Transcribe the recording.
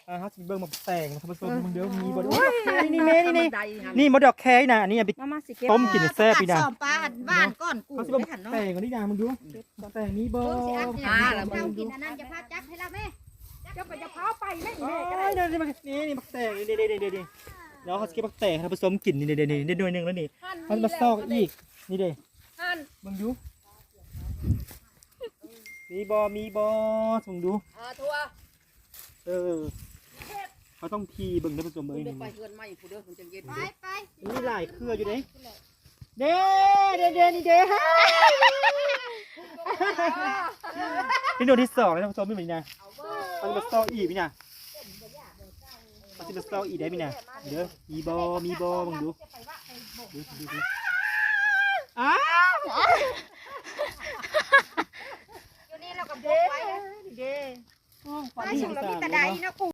ອ່າ ເຮົາຊິເບິ່ງໝາກແຕງ ທ່ານຜູ້ຊົມ ເບິ່ງເດີ ມີບໍ່? ໂອ້ຍ ນີ້ແມ່ ນີ້ ນີ້ ນີ້ບໍ່ ດອກແຄນະ ອັນນີ້ເອົາໄປ ມາ ມາ ຊິເກັບ ຕົ້ມກິນແຊບ ນີ້ນະ ຊ້ອມປາຫວານກ່ອນ ກູ ເຮົາຊິເອົາໝາກແຕງ ນີ້ນະ ມຶງດູ ໝາກແຕງມີບໍ່? ເອົາກິນອັນນັ້ນ ຢ່າພາຈັບໃຫ້ລາວແມ່ ເຈົ້າກໍຢ່າພາໄປແມ່ ນີ້ ນີ້ ນີ້ໝາກແຕງ ນີ້ ນີ້ ນີ້ ດຽວເຮົາຊິເກັບໝາກແຕງ ທ່ານຜູ້ຊົມກິນ ນີ້ ນີ້ ນີ້ ໜ່ວຍໜຶ່ງແລ້ວນີ້ ເຮົາຊິມາຊອກອີກ ນີ້ເດ້ ເບິ່ງດູ ມີບໍ່ ມີບໍ່ ເບິ່ງດູ ເອີ ເຮົາຕ້ອງພີເບິ່ງ ທ່ານຜູ້ຊົມເອີຍ ໄປເຮືອນໃໝ່ພຸ້ນເດີ ມັນຈັ່ງເຢັນ ໄປ ໄປ ມີຫຼາຍເຄືອຢູ່ເດ້ ເດ້ ເດ້ ເດ້ ນີ້ເດ້ ນີ້ໜ່ວຍທີສອງ ທ່ານຜູ້ຊົມ ນີ້ນະ ເຮົາຊິມາຊອກອີກ ນີ້ນະ ເຮົາຊິມາຊອກອີກໄດ້ ນີ້ນະ ເດີ ມີບໍ່ ມີບໍ່ ເບິ່ງດູ ເດີ ເດີ ເດີ ອ້າວ ຢູ່ນີ້ລາວກໍບົກໄວ້ ເດ້ ເດ້ ໂອ້ ຂວັນ ນີ້ ມີແຕ່ໃດເນາະ ປູ